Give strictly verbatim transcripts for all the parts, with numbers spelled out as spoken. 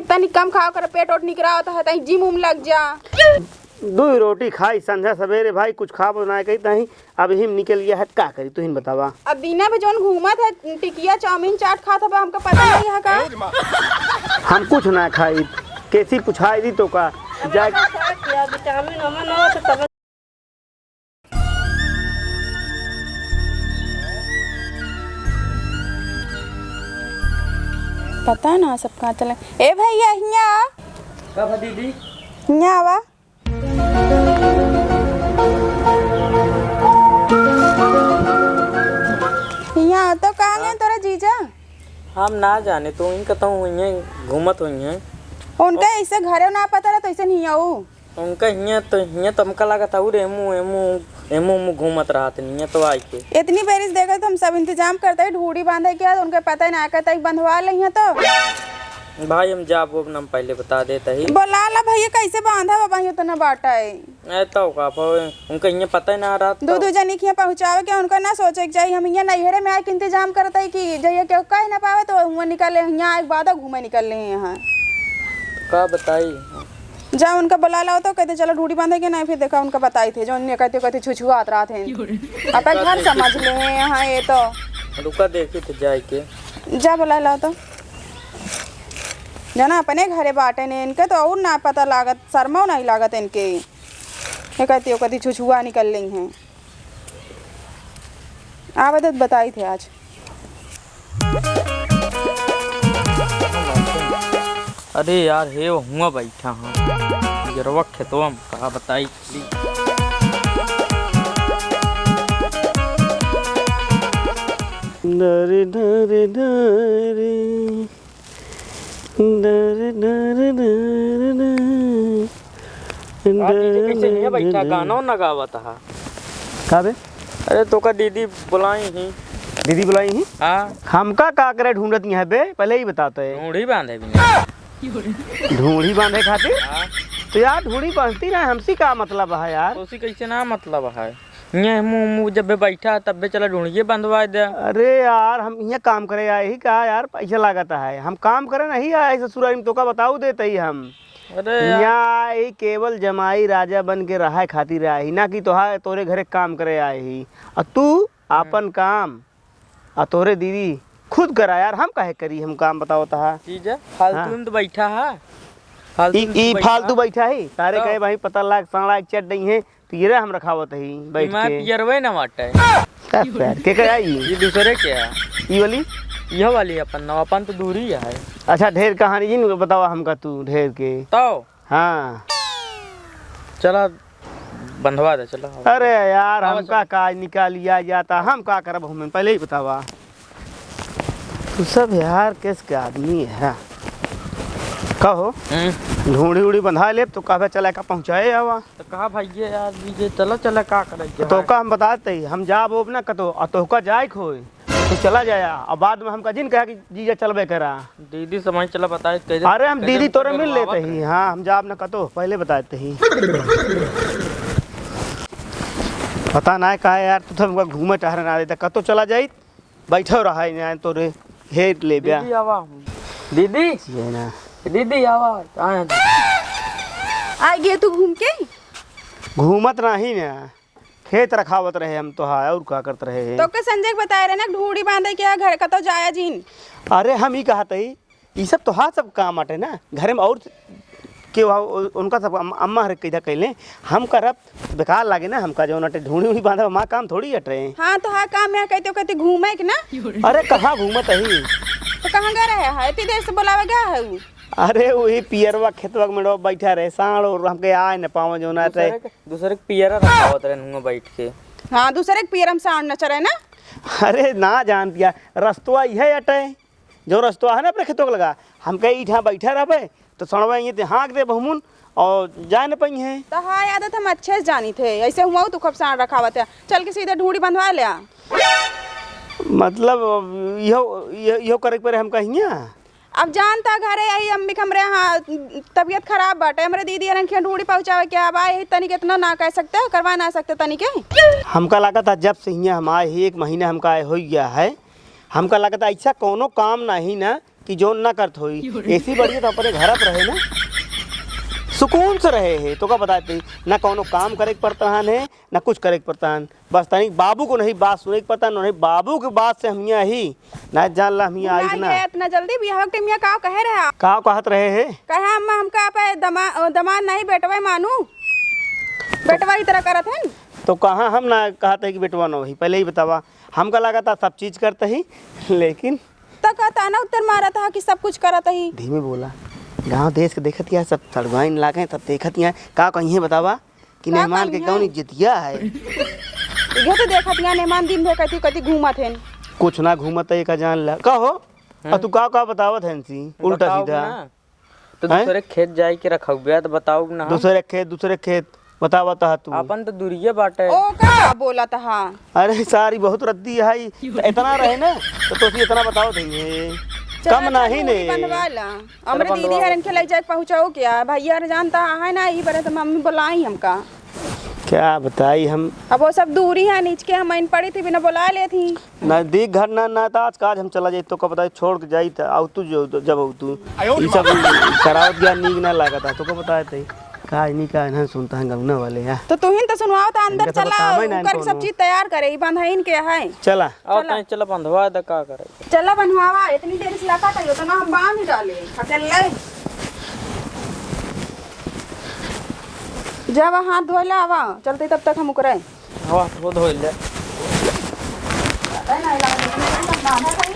तनी कम खाओ कर, पेट ओट निकरावत है, तनी जिम उम लग जा। दुइ रोटी खाई संझा सबेरे भाई, कुछ खाबो ना कही तही, अब हिम निकल गया है, का करी तुहिन बतावा। अब दीना भी जौन घूमत है, टिकिया चाउमीन चाट खात हबे, हमका पता नहीं है का? हम कुछ ना खाई, कैसी पुछाई दी तो का जाए। क्या विटामिन हमें ना तो तब पता ना सब कहाँ चले। ए भैया, हियाँ आ। का बा दीदी? हियाँ आवा। हियाँ आ, तो कहाँ गए तोरा जीजा? हम ना जाने, तो इनका तो हुई है, घूमत हुई है। उनका ऐसे घरे ना पता रहा, तो ऐसे नहीं आऊ। उनका हियाँ तो, हियाँ तो हमका लागत है, उ एमू, एमू, एमू, एमू घूमत रहत है, हियाँ तो आई के। इतनी बेरिस देखे तो हम सब इंतजाम करते हैं, ढूढ़ी बांधे के, उनके पता ही ना कहता कि बंधवा ले हियाँ तो। भाई हम जाब, वो नाम पहले बता देता ही। बोला ला भैया, कैसे बांधा बाबा, ये तो ना बाटा है। ए, तो का पावे, उनका हियाँ पता ही ना रहत दो तो। दो जनी के हियाँ पहुँचावे के, उनका ना सोचे के चाहिए, हम हियाँ नैहरे में आए के इंतजाम करते हैं कि जहिया केहू कह ना पावे तो हुआँ निकले, हियाँ आए के बाद घूमे निकल ले यहाँ। का बताई? जा उनका बुला लाओ तो, कहते चलो ढूढ़ी बांधे के, नहीं फिर देखा उनका बताई थे, जो उन्हें कहते कहते छुछुआत रहत हैं। अपना घर समझ ले हैं यहाँ ये तो। रुका देखी थे जाए के। जा बुला लाओ तो। जाना अपने घरे बाटे ने, इनके तो और ना पता लागत, शर्मा नहीं लागत इनके। ये कहती, वो कहती छुछुआ निकल रही हैं। आवे तो बताई थे आज। अरे यार, हे हुआ बैठा हाँ। यरवा खेतवा में का बताई। डरे, डरे, डरे। डर, डर, डर, डर। आ, डीजे कैसे हियाँ बैठा, गाना वाना गावत हा? का बे? अरे, तोका दीदी बुलाई ही। दीदी बुलाई ही? हाँ। हमका का करे ढूंढत ही है बे? पहले ही बताते। ढूंढी बांधे भी नहीं। ढूंढी बांधे खातिर? हाँ। तो यार, ढूंढी बांधती ना, हमसे का मतलब है यार? उसी कैसे ना मतलब है? ये मुँह, मुँह जब बे बैठा, तब बे चला ढूंढिए बंधवा दे। अरे यार, हम यहाँ काम करे आए ही का यार, पैसा लागत है। हम काम करे नहीं आए ससुराल में, तोका बताऊ देते ही हम। अरे यार। यहाँ आई केवल जमाई राजा बन के रहे खातिर आए ही, ना कि तोहा, तोरे घरे काम करे आए ही। और तू आपन काम और तोरे दीदी खुद करा यार, हम काहे करी, हम काम बताओ तहा। चीज है, फालतू हाँ। में तो बैठा है। फालतू ई, में ई बैठा। फालतू बैठा है, तारे तो कहे भाई पता लाग साला एक चट नहीं है, पियरे हम रखावत ही बैठ मैं के। पियरवे ना बाटे। का पियर? के के आई? ये दूसरे के है। ई वाली? यह वाली अपन ना, अपन तो दूरी है। अच्छा, ढेर कहानी जिन बतावा हमका तू ढेर के। तो? हाँ। चला, बंधवा दे, चला। अरे यार, आवा, हमका चला। काज निकालिया जाता, हम का करब, हमें पहले ही बतावा। तू सब यार किस के आदमी है? कहो, हम्म। ढूंढी उड़ी बंधा लेब तो कहबे चला का पहुँचाए आवा। तो कहा भैया यार, जीजे चला, चला का करे तो का? तोका हम बताते ही, हम जाब ओब ना कतो, और तोका जाए खोए, तो चला जाया, और बाद में हमका जिन कहा कि जीजा चलबे करा। दीदी समझ चला बताए कैसे, अरे हम कैसे दीदी तोरे मिल लेते ही, हाँ हम जाब ना कतो, पहले बताते ही। पता ना का यार, तू तो हमका घूमे टहरे ना देता, कतो चला जाई। बैठो रहा है यहाँ तो रे, घेर ले ब्या। दीदी आवा। दीदी। ये ना। दीदी आवा। आए हैं। आ गए तू घूम के? घूमत नहीं ना, खेत रखावत रहे हम तो, हाँ, और का करत रहे हैं? तो के संजय के बताए रहे ना, ढूढ़ी बांधे के घर कतो जाया जिन। अरे हम ही कहत ही, ई सब तोहार सब काम अटे ना, घरे में और के वहाँ उ-, उनका सब अम-, अम्मा हरे कैदा कैले, हम करब बेकार लागे ना हमका, जौन अटे ढूंढी उंढी बांधब, हमार काम थोड़ी अटे। हाँ, तोहार काम यहाँ कहते कहते घूमे के ना। अरे कहाँ घूमत ही? तो कहाँ गए रहे है? इतनी देर से बुलावे गया है उ? अरे वही पियरवा खेतवा में बैठा रहे, साँड़ और हमके आए न पावे जौन अटे। दूसरे के, दूसरे के पियरा रखावत रहे हुआं बैठ के। हाँ, दूसरे के पियर में साँड़ नचरे ना। अरे ना जान दिया, रस्तवा इहे अटे। जो रस्तवा है ना अपने खेतों के लगा, हम कहे इहाँ बैठा रहबे, तो सड़वा ये ते हाँक दे बहुमुन और जाए न पइहें। तो हाँ, आदत हम अच्छे से जानी थे, ऐसे हुआ तो खूब साँड़ रखावत है। चल के सीधे ढूंढी बंधवा ले आ। मतलब, इहो, इहो, इहो करे के पड़े हम कहिया? अब जानता घरे आई अम्मी के हमरे, हाँ, तबीयत खराब बाटे, हमरे दीदी अरन के ढूंढी पहुँचावे के, अब आए ही तनिक इतना ना कह सकते हो, करवा ना सकते तनिक? हमका लागत है जब से हियाँ हम आए ही, एक महीना हमका आए हो गया है, हमका लागत है ऐसा कोनो काम नहीं ना कि जौन ना करत होई। ऐसी बढ़िया तो अपने घर पर रहे ना, सुकून से रहे है। तो का बताते, ना कौनो काम करे के पड़ता है, ना कुछ करे के पड़ता है। बस तनिक बाबू को नहीं बात सुने के पड़ता, नहीं बाबू के बात से हम यहाँ ही ना जान ला, हम यहाँ आई ना। इतना जल्दी बियाह के टाइम यहाँ का कहे रहे आप? का कहत रहे है? कहे अम्मा हमका पे दमा-, दमाद नहीं बेटवा मानू, बेटवा ही तरह करत है। तो कहाँ हम ना कहते कि बेटवा न वही, पहले ही बतावा। हमका लगा था सब चीज करते ही, लेकिन तो का ताना उत्तर मारत हा कि सब कुछ करत ही। धीमे बोला, गांव देश के देखत या सब सड़ुआइन लागे, सब देखत या, का कहिए बतावा कि का मेहमान के कहिए? कौन इज्जतिया है? इहो तो देखत या मेहमान दिन भर कति कति घूमत हैं। कुछ ना घूमत है का जान ला। का हो? और तू का का बतावत है इनसी? उल्टा बताओ सीधा। ना। तो हैं? दूसरे खेत जाए के रखौबे तो बताओ ना। दूसरे खेत, दूसरे खेत। बतावत हा तू। अपन तो दूरिये बाटे। ओ का बोलत हा? अरे सारी बहुत रद्दी है, इतना रहे ना, तो तोसी इतना बतावत है। चलो, कम चलो, नहीं ने। बंधवा ला। हमरे दीदी बंधवा हरन के ले जाए पहुँचाओ क्या? भैया हर जानता है ना, ई बरे तो मम्मी बुलाई हमका। क्या बताई हम। अब वो सब दूरी है, नीच के हम आइन पड़ी थी, बिना बुला ले थी। नजदीक घर ना, ना तो आज काज हम चला जाई, तो का बताई, छोड़ के जाई तो आऊ तू जो, जब आऊ तू। आयो रे ई सब माँ। करावत गया नीक ना लागत है, तो का बताए थे। का इन्हीं का इन्हन सुनता है गौना वाले हैं। तो तू ही तो सुनवाओ तो अंदर इनका सब चला, कामे ना उनकर इनको सब ना। चीज तैयार करे, ई बंधइन के है। चला। आओ चला। तनी चला बंधवा दे, का करे। चला बंधवावा, इतनी देर से लगा था, यो तो ना हम बांध डाले। हटे ले। जावा हाथ धोए ला आवा, चलते तब तक हम उकरे। हवा तो धोइले। पता है ना, इलाज में सब बांधा था ही।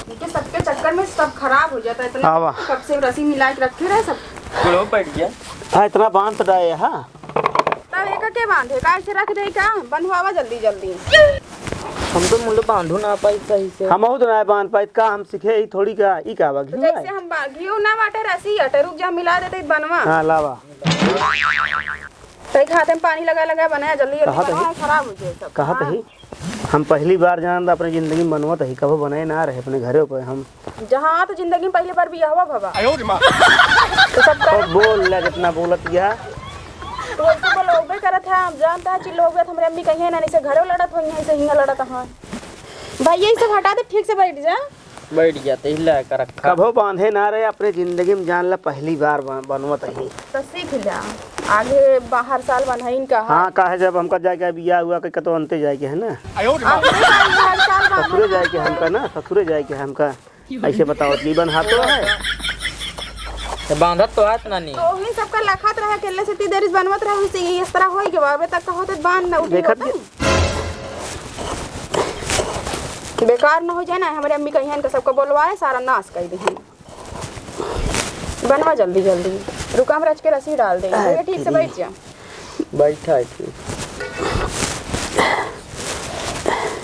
इनके सबके चक्कर में सब खराब हो जाता है। इतना आवा। कब से रस्सी मिला के रखे रहे सब। चलो, बैठ गया। हाँ, इतना बांध तो डाए, हाँ। तब एका के बांधे, का ऐसे रख दे का? बंधवावा जल्दी जल्दी। हम तो मुंडे बांधू ना पाई सही से। हमहू तो ना बांध पाई, का हम सीखे ही थोड़ी का, ई का बा, तो घिउ जैसे आए? हम बा-, घिउ ना बाटे, रस्सी हटे, रुक जा, मिला देते बनवा। हाँ, लावा। तई खाते में पानी लगा लगा बनाया, जल्दी जल्दी कहा तो बनावा, ही। खराब हो जाए सब। कहा तो हाँ। ही। हम पहली बार जानत अपने जिंदगी में बनवत ही, कबो बनाए ना रहे अपने घरे पे हम। जहाँ तो जिंदगी में पहली बार बियाहवा भवा। आयो रे माँ। तो सब कर अब बोल ले, कितना बोलत या। तो वैसे बोलबे करत है, हम जानता है चिल्लोबे तो हमरे अम्मी कहिए ना, ऐसे घरे लड़त होई, ऐसे हियाँ लड़त हैं। भाई, यही सब हटा दे, ठीक से बैठ जा। बैठ गया, तो हिला कर रखा। कभो बांधे ना रहे अपने जिंदगी में, जान ला पहली बार बन-, बनवत ही। तो सीख जा, आगे बाहर साल बन्हइन का है। हाँ, काहे जब हमका जाए के बियाह हुआ के कतो अंते जाए के है ना। आयो रे माँ। अंते का है, हर साल बांधे ससुरे जाए के हमका ना, ससुरे जाए के हमका। ऐसे बताओ, जीवन हाथो है। तो बांधत तो हाथ ना नी। तो ही सबका लखत रहे, अकेले से इतनी देर से बनवत रहे, उनसे ये इस तरह होई के बाबे तक का होते बांध ना उठी देखत होता। बेकार न हो जाए ना, हमरे अम्मी कहियन का सबका बोलवाए, सारा नाश कर दे। बनवा जल्दी जल्दी, रुका हम रच के रस्सी डाल दे। अरे भैया, ठीक से तेरी। बैठ जा। बैठा है तू।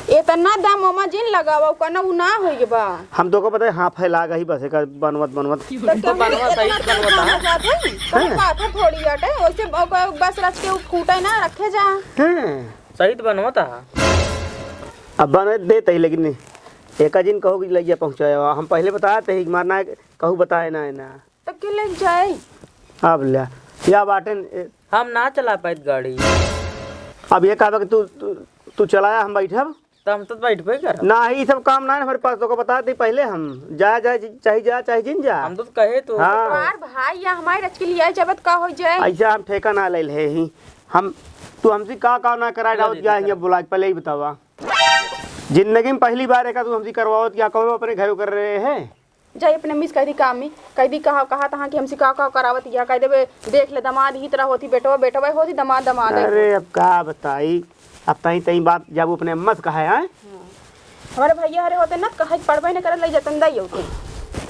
इतना दम ओमा जिन लगावा, कना उ ना होई बा। हम तो को पता है, हाँ, फैला गई बस, एक बनवत बनवत। तो तो बनवा सही से बनवा था। जाते हैं, कहीं हाँ। पाथर थोड़ी आटे, वैसे ब-, ब-, बस रच के उ फूटे ना, रखे जा। हाँ। सही तो बनवत हा। अब बने देते ही, लेकिन एका जिन कहो कि लइया पहुँचाया, हम पहले बताते ही, मारना है, कहू बताए ना, है ना। तो के लेके जाए? अब ल्या, या बाटेन, ए, हम ना चला पाइत गाड़ी। अब ये कहबा कि तू, तू, तू चलाया, हम बैठब? तो हम तो बैठबे करब। ना, ई सब काम ना है हमारे पास, तो को बता दी पहले हम। जाए, जाए, चाहे जा, चाहे जिन जा। हम तो कहे तो। हाँ। यार भाई, या हमारे रच के लिए जबत का हो जाए? ऐसा हम ठेका ना ले ले ही। हम, तू हमसे का, का ना कराए चलो डाउट दीदी, गया है, चलो। ये बोला, पहले ही बतावा। जिंदगी में पहली बार है का तू हमसे करवावत, या कहो अपने घर कर रहे हैं? जाई अपने अम्मी से कह दी, का अम्मी, कह दी, कहा, कहा तहाँ कि हमसे का, का करावत या, कह देबे, देख ले, दमाद ही तरह होती, बेटवा, बेटवा होती, दमाद, दमाद है। अरे, अब का बताई, अब तई, तई बात जब अपने अम्मा से कहा है, आए? हाँ। हमारे भैया हरे होते ना, कहे पड़बे न करे, ले जतन दाई होते।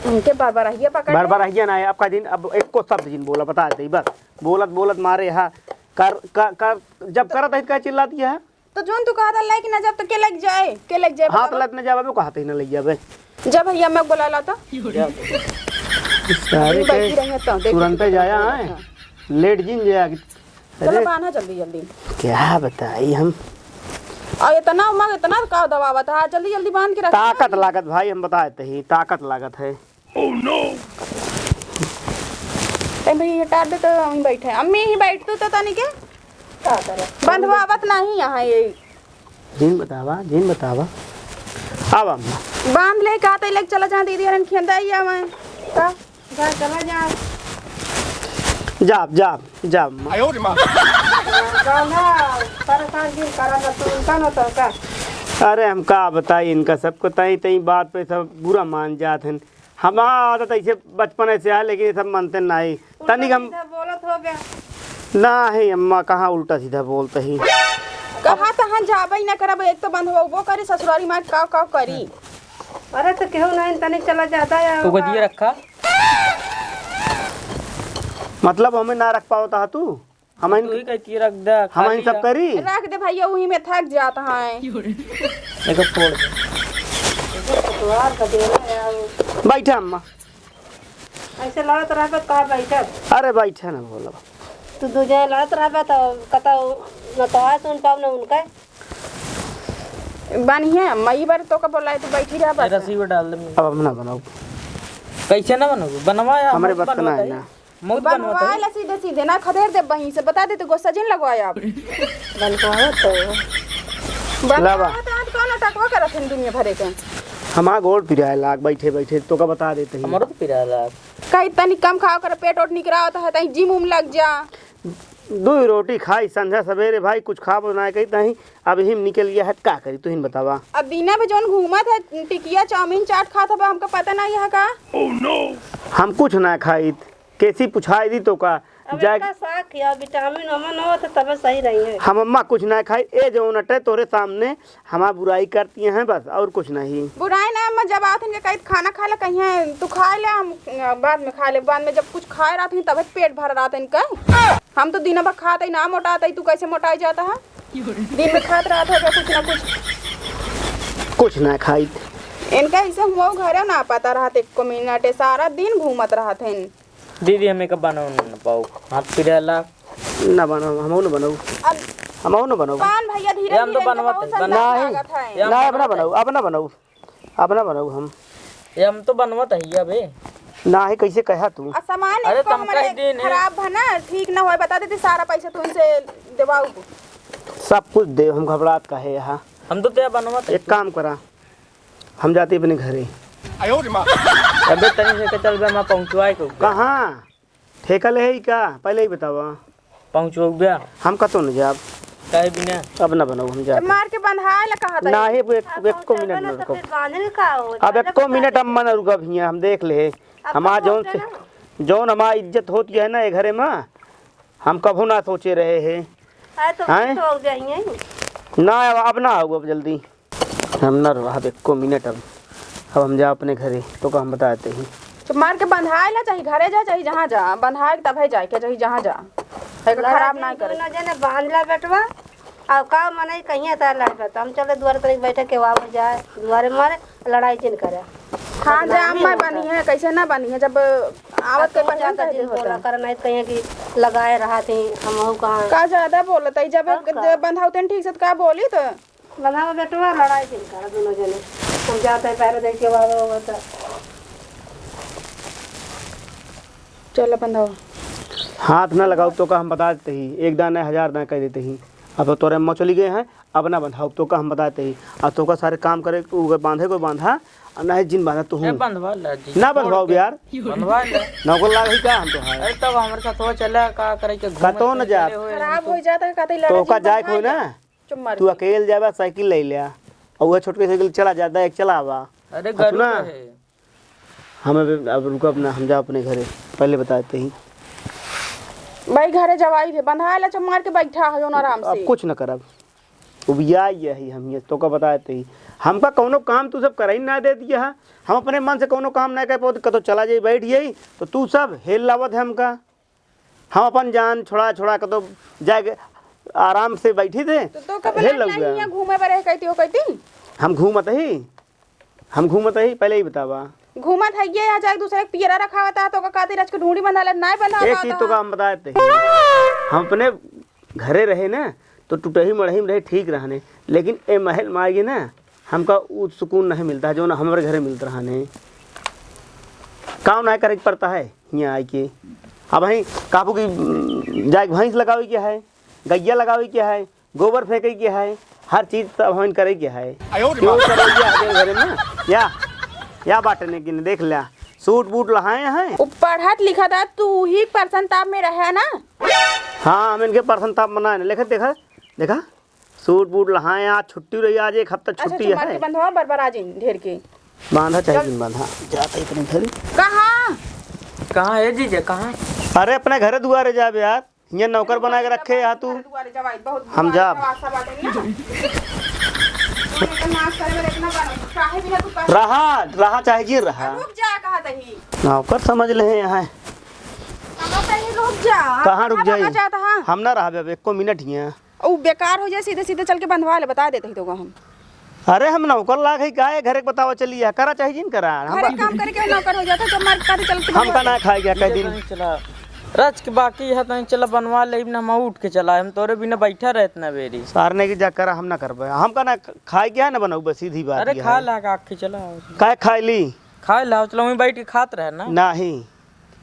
उनके बार बार रहिया पकड़ ले। बार बार रहिया ना है, आपका दिन, अब एको शब्द जिन बोला, बता दे, बस। बोलत, बोलत मारे, हा, कर, कर, कर, जब करत है, का चिल्लाती है? तो जोन तू कहत हल्ला कि ना जब तो के लग जाए, के लग जाए, हाँ, बतावा। तो लग न जावे, वो कहत ही ना लग जावे। जब भैया मैं बुला ला तो। सारे बैठी के रहिए तो, देखो तुरंते तो जाया है। हाँ। लेट जिन जाया कि चलो अरे, बांधा जल्दी, जल्दी। क्या बताई हम? और इतना उमर, इतना का दबावत है, जल्दी, जल्दी बांध के रख। ताकत लागत भाई, हम बताए तो ही, ताकत लागत है। Oh no! ए भैया, ये टार दे तो हम ही बैठे। अम्मी ही बैठ तू तो तनी के। का करे? बंधवावत नहीं यहाँ ये। जिन बतावा, जिन बतावा। आवा अम्मा। बांध ले, का तई लेके चला जा दीदी, अरन खेंदा ही आवे। का? जा, चला जा। जा, जा, जा अम्मा। आयो रे माँ। गाना परेशान जिन करा ना, तू उनका ना तो का। अरे हम का बताई इनका सबको, तई तई बात पे सब बुरा मान जात हैं। हमार आदत ऐसे बचपन से है, लेकिन ये सब मानते नहीं। उल्टा तनिक हम सीधा बोलत हो गया। नहीं अम्मा, कहाँ उल्टा सीधा बोलते ही। कहा तो हम जाबे ही ना करब, एक तो बंधवाबो करी ससुरारी मार काव काव करी। अरे तो केहू नहीं, तनिक चला जाता है। तू गजिया रखा। मतलब हमें ना रख पावता है तू? हम तू ही कहती रख दे, हम खाली सब है। करी। रख दे भैया, वही में थक जाता है। देखो फोड़ दे। बैठा अम्मा। ऐसे लड़त रहबे तो कहाँ बैठब? अरे बैठा ना बोलो। तू दू जने लड़त रहबे तो कतौ न तो आए सुन पाओ न उनका। बानी है अम्मा, ई बार तो का बोला है, तू बैठी रह बस। रस्सी में डाल दे। अब हम ना बनाओ। कैसे ना बनाओ? बनवा यार, हमरे मत बस का ना बनवा है दे। ना। मौत बनवा बनवा है। ला सीधे सीधे ना खदेड़ दे बहिन से, बता दे तो गुस्सा जिन लगवाए आप। बनवा हो तो। बनवा लावा। हो तो आज कौन अटकवा करत हैं दुनिया भरे के? हमार गोड़ पिराए लाग बैठे बैठे, तो का बता देते ही। हमारो तो पिराए लाग। कहीं तनी कम खाओ कर, पेट ओट निकरा होता है, तहीं जिम उम लग जा। दो ही रोटी खाई संध्या सवेरे भाई, कुछ खाबो ना कही तहीं, अब हिम निकल गया है, का करी तू ही बतावा। अब दिना में जौन घूमत है, टिकिया चाउमीन चाट खात हबे, हमका पता नहीं है का? हम कुछ ना खाइत, कैसी पुछाई दी तो का? अब जाए इनका साग खिया, विटामिन ओमन हो तो तबे सही रही है। हम अम्मा कुछ ना खाई, ए जौन अटे तोरे सामने हमार बुराई करती हैं बस, और कुछ नहीं। बुराई ना अम्मा, जब आवत इनके कहित खाना खा ले, कहीं तू खा ले, हम बाद में खा ले, बाद में जब कुछ खाए रहत ही तबे पेट भर रहत इनका। हम तो दिन भर खात ही ना मोटात ही, तू कैसे मोटाई जाता है? दिन में खात रहत है कुछ ना कुछ। कुछ ना खाइत। इनका ऐसे हुआ घरे ना पता रहत एको मिनट, सारा दिन घूमत रहत हैं। दीदी, हमें का बनाओ ना पाओ, हाथ पिराला। ना बनाओ, हमहू ना बनाओ। अब हमहू ना बनाओ। पान भैया धीरे ये हम तो धीरे इनके बनवत बहुत है, संदेह बनवत नहीं। लागत है। ये हम ना, अपना बनवत है। बनाओ, अपना बनाओ, अपना बनाओ हम। ये हम तो बनवत है अबे। ना है, कैसे कहा तू? आ सामान अरे, एको तुम हमरे कह दे ने। खराब है ना, ठीक ना होए, बता देती सारा पैसा तू इनसे देवाऊ। सब कुछ दे, हम घबरात काहे यहाँ? हम तो तेरा बनवत है एक तू। काम करा, हम जाते अपने घरे। अबे तनी से के चल बे, मैं पहुँचवाए के। कहाँ? ठेका ले है का? पहले ही बतावा। पहुँचवाऊ बे। हम कतो न जाब। काहे बिना? अब ना बनाऊ, हम जाते। मार के बंधाए ला कहा था। ना ही, एक, एको मिनट ना रुको। अब एको मिनट अम्मा ना रुकब हियाँ, हम देख ले। हमार जौन से, जौन हमार इज्जत होती है ना ये घरे में, हम कभू ना सोचे रहे हैं। आए तो हैं? खुश हो जाइए। ना, अब, अब ना आऊ अब जल्दी। हम ना रहब एको मिनट अब। अब हम जा अपने घरे, तो का हम बताते ही। तो मार के बंधाए ला, चाहे घरे जा, चाहे जहाँ जा, बंधाए के तब है जाए के, चाहे जहाँ जा। है के लड़ा खराब दिन ना करे। दोनों जने बांध ला बेटवा। अब का मनई कहिए त लड़ बे, तो हम चले दुआरे तनिक बैठे के आवे जाए, दुआरे मारे लड़ाई जिन करे। हाँ, बदनामी जाम में होता। बनी है, कैसे ना बनी है, जब आवत के तू पहचान ज्यादा कर दे जिन होता। बोला कर, नहीं तो कहिए कि लगाए रहा थी, हम हो कहाँ। का ज्यादा बोलत है, जब तब एक का? जब बंधावते हैं ठीक से तो का बोली तो? बंधावा बेटवा, लड़ाई जिन कर दोनों जने। हम जाते हैं पहले देख के आवे होगा तो। चल बंधावा। हाथ ना लगाओ तो का हम बता देते ही, एक दाना हजार दाना कह देते ही। अब तो तोरे अम्मा चली गए हैं, अब ना बंधाओ तो का हम बताते ही। अब तो का सारे काम करे, उ बांधे को बांधा, और ना ही जिन बांधा तो ए, हूँ। बंधवा ला जी। ना बंधवाओ छोड़ के। यार। बंधवा ला। नौकर लाग ही का हम तो है। अरे तब हमारे साथ हो चला, का करे के घूमे कतो न फिरे जाब। चले हुए खराब हम तो। हो जाता है, कहते ही तो लड़ाई का जिन जाए बंधवा खोई ना? ले। चुप मार तू के। अकेल जाबा, साइकिल ले लिया। और वह छोटके साइकिल चला जाता है, एक चलावा। अरे अब गरुड़ सुना? है। हम अब, अब रुको अपना, हम जाओ अपने घरे, पहले बताते ही। भाई घरे जवाई थे, बंधाए ला चुप मार के बैठा है जोन आराम अब से। कुछ न करब, उबिया यही हम ये तो का बताते ही। हमका कौनो काम तू सब करही ना दे दिया है, हम अपने मन से कौनो काम ना कर पाते, कतो चला जाई बैठ जाई, तो तू सब हेल लावत है हमका। हम अपन जान छोड़ा छोड़ा कतो जाके आराम से बैठी थे, तो, तो कब हेल लाइन लग गया। हियाँ घूमे बरे कहती हो कहती? हम घूमत ही, हम घूमत ही, पहले ही बतावा। घूमत है ये, यहाँ जाके दूसरे के पियरा रखावता है, तो का कहती रच के ढूंढी बंधा ले, नाय बंधा एक चीज तो का हम बताते हैं, हम अपने घरे रहे ना, तो टुटही मड़ही में रहे, ठीक रहने, लेकिन ए महल में आइए ना, हमका उ सुकून नहीं मिलता, जो ना हमारे घरे मिलत रहने। काम ना करे के पड़ता है यहाँ आइके। अब वहीं काबू की, उम, जाए भैंस लगावे के है, गैया लगावे के है, गोबर फेंके के है, हर चीज तो हम करे के है। आयो रे क्यों माँ। करे के है घरे में? या, या बाटे ने कि देख लिया, सूट बूट लहाए हैं। वो पढ़त लिखत है, तू ही परेशान ताप में रहे ना। हाँ, हम इनके परेशान ताप बनाए ना। लेखे देखा, देखा, सूट बूट लहाए, आज छुट्टी रही, आज एक हफ्ता अच्छा, छुट्टी चुम्मा है। के बंधवा बरबर आ जाइन ढेर के। बांधा चाहे चल। जिन बांधा, जाता इतने घरे। कहाँ? कहाँ है जीजा, कहाँ? अरे अपने घरे दुआरे जाबे यार, हियाँ नौकर बना के रखे है तू। दुआरे जवाई, बहुत हम दुआरे जाब। जवाब सब बाटे ना। उन्हें तो नाश करे वाले इतना बन-, काहे बिना तू कर- रहा, रहा चाहे जिन रहा। रुक जा, कहा तही। नौकर समझ ले हैं यहाँ। कहा तही, रुक जा। कहाँ रुक कहाँ जाई? भागा जाता है? हम ना रहबे अब एको मिनट हियाँ। उ बेकार हो जाए, सीधे सीधे चल के बंधवा ले, बता देते ही तो हम। अरे हम नौकर लाग है का, ये घरे के बतावा चली है, करा चाहे जिन करा। हम घरे बा- काम करे के नौकर हो जाता, जब मार खाते चल के हम बंधवा का ना ले। खाए गया कह दिन। चला, रच के बाकी है तो चला बनवा ले, ना हम उठ के चला, हम तोरे बिना बैठा रहत ना बेरी। सारने की जा करा, हम ना करबे, हम का ना खाए गया ना बनाऊ, बस सीधी बात अरे ये खा है। ला का आखी चला। काहे खाए ली? खाए ला, चला वहीं बैठ के खात रहे ना। नहीं।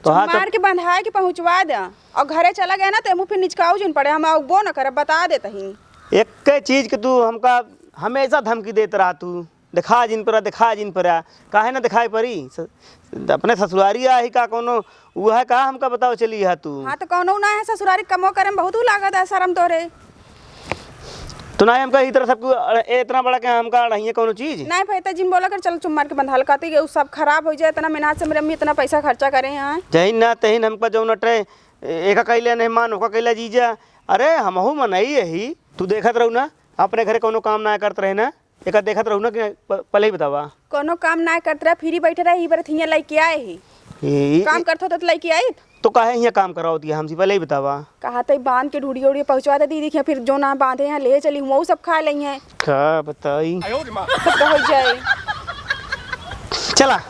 तो हाँ, तो मार के बंधाए के पहुँचवा दे और घरे चला गया ना, तो मुँह फिर निचकाऊ जिन पड़े, हम अउबो न करब, बता देत ही। एक चीज के तू हमका हमेशा धमकी देत रहा तू, दिखा जिन परा, दिखा जिन परा, काहे ना दिखाई परी? स-, अपने ससुरारी आही का कोनो, उ है का हमका बताओ चली है तू? हाँ, तो कोनो ना है ससुरारी, कमो करे में बहुत उ लागत है शर्म तोरे। तो ना हमका ई तरह सबको अड़-, ए, इतना बड़ा के हमका अड़हिए कोनो चीज? नहीं भाई, तो जिन बोला कर, चल चुप मार के बंधाल, कहती कि उ सब खराब हो जाए, इतना मेहनत से मेरे अम्मी इतना पैसा खर्चा करे हैं। जहिन ना तहिन हमका जौन अटे, ए, एका कैले नहीं मान, ओका कैला जीजा। अरे हमहू मनई यही, तू देखत रहू ना, अपने घरे कोनो काम ना करत रहे ना, एका देखत रहू ना कि प-, पहले ही बतावा। कोनो काम ना करत रहे, फ्री बैठे रहे, ई बरत हियाँ लइके आए ही। ए, काम ए, करत होत तो लइके आई। तो काहे हियाँ काम करावत है हमसे, पहले ही बतावा। कहा तई बांध के ढूढ़ी उढ़ी पहुँचवा दे दीदी, फिर जो ना बांधे हैं ले चली, वो सब खा लेइहैं। का बताई? तो हो जाए। चला,